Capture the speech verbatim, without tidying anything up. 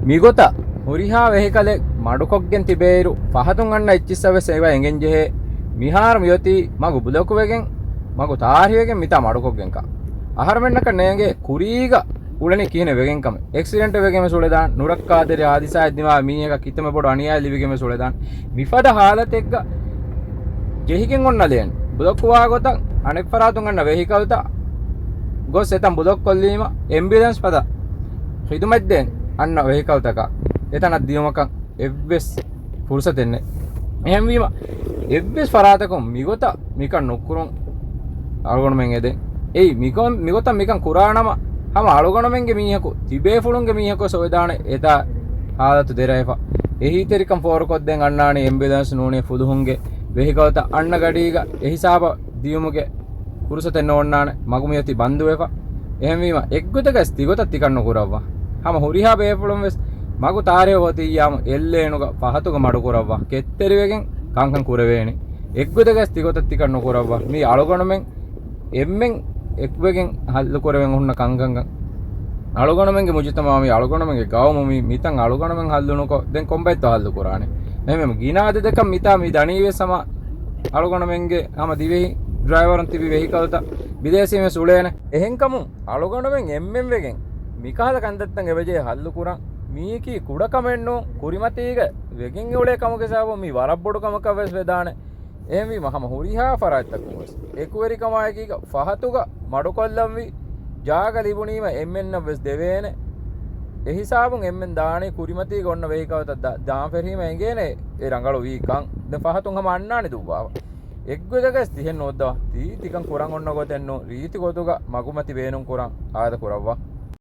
މިގޮތަށް ހުރިހާ ވެހިކަލެއް މަޑުކޮށްގެން ތިބޭއިރު، ފަހަތުން އަންނަ އެއްޗިއްސަށް ވެސް އެބަ އެނގެން ޖެހޭ، މިހާރު މިއޮތީ މަގު ބްލޮކުވެގެން، މަގު ތާރިވެގެން މިތާ މަޑުކޮށްގެންކަން. އަހަރުމެންނަކަށް ނޭނގޭ ކުރީގަ އުޅެނީ ކިހިނެއް ވެގެން ކަމެއް. އެކްސިޑެންޓެއް ވެގެން ވެސް އުޅެދާނެ، ނުރައްކާތެރި ހާދިސާއެއް ދިމާވެ މީހަކަށް ކިތަންމެ ބޮޑު އަނިޔާއެއް ލިބިގެން ވެސް އުޅެދާނެ. މިފަދަ ހާލަތެއްގަ ޖެހިގެން އޮންނަލޭނެ. ބްލޮކުވާ ގޮތަށް އަނެއް ފަރާތުން އަންނަ ވެހިކަލްތައް ގޮސް އެތަން ބްލޮކް ކޮށްލީމަ، އެމްބިއުލެންސް ފަދަ ޚިދުމަތްދޭން އަންނަ ވެހިކަލްތަކަށް އެތަނަށް ދިޔުމަކަށް އެއްވެސް ފުރުސަތެއް ނެތް. އެހެންވީމަ، އެއްވެސް ފަރާތަކުން މިގޮތަށް މިކަން ނުކުރުން އަޅުގަނޑުމެން އެދެން. އެއީ މިކޮން-، މިގޮތަށް މިކަން ކުރާނަމަ، ހަމަ އަޅުގަނޑުމެންގެ މީހަކު، ތިބޭފުޅުންގެ މީހަކު ވެސް އޮވެދާނެ އެތާ ހާލަތު ދެރަވެފަ. އެހީތެރިކަން ފޯރުކޮށްދޭން އަންނާނީ އެމްބިއުލެންސް ނޫނީ ފުލުހުންގެ ވެހިކަލްތައް އަންނަ ގަޑީގަ އެހިސާބަށް ދިޔުމުގެ ފުރުސަތެއް ނޯންނާނެ، މަގު މިއޮތީ ބަންދުވެފަ. އެހެންވީމަ، އެއްގޮތަކަސް ތިގޮތަށް ތިކަން ނުކުރައްވާ. ހަމަ ހުރިހާ ބޭފުޅުން ވެސް މަގު ތާރި އޮތިއްޔާމު އެއްލޭނުގަ ފަހަތުގަ މަޑުކުރައްވާ. ކެތްތެރިވެގެން ކަންކަން ކުރެވޭނެ. އެއްގޮތަކަސް ތިގޮތަށް ތިކަން ނުކުރައްވާ. މީ އަޅުގަނޑުމެން އެންމެން އެކުވެގެން ހައްލު ކުރެވެން ހުންނަ ކަންކަން. އަޅުގަނޑުމެންގެ މުޖުތަމައު މީ، އަޅުގަނޑުމެންގެ ގައުމު މީ، މިތަން އަޅުގަނޑުމެން ހައްލު ނުކޮށް، ދެން ކޮންބައެއްތޯ ހައްލު ކުރާނެ؟ އެހެންވީމަ، ގިނަ އަދަދަކަށް މިތާ މި ދަނީ ވެސް ހަމަ އަޅުގަނޑުމެންގެ ހަމަ ދިވެހި ޑްރައިވަރުން ތިބި ވެހިކަލްތައް ބިދޭސީން ވެސް އުޅޭނެ. އެހެންކަމުން އަޅުގަނޑުމެން އެންމެން ވެގެން މިކަހަލަ ކަންތައްތައް އެބަޖެހޭ ހައްލު ކުރަން. މީކީ ކުޑަކަމެއް ނޫން، ކުރިމަތީގަ ވެގެން އުޅޭ ކަމުގެ ސަބަބުން މީ ވަރަށް ބޮޑު ކަމަކަށް ވެސް ވެދާނެ. އެހެންވީމަ ހަމަ ހުރިހާ ފަރާތްތަކުން ވެސް އެކުވެރިކަމާއެކީގަ ފަހަތުގަ މަޑުކޮށްލަންވީ، ޖާގަ ލިބުނީމަ އެންމެންނަށް ވެސް ދެވޭނެ. އެހިސާބުން އެންމެން ދާނީ ކުރިމަތީގަ އޮންނަ ވެހިކަލްތައް ދާ-، ދާން ފެށީމަ އެނގޭނެ އެ ރަނގަޅު ވީ ކަން. ދެން ފަހަތުން ހަމަ އަންނާނެ ދުއްވާފަ. އެއްގޮތަކަސް ތިހެން ނުއޮއްދަވާ. ތީ ތިކަން ކުރަން އޮންނަ ގޮތެއް ނޫން. ރީތި ގޮތުގަ މަގުމަތި ބޭނުން ކުރަން އާދަ ކުރައްވާ.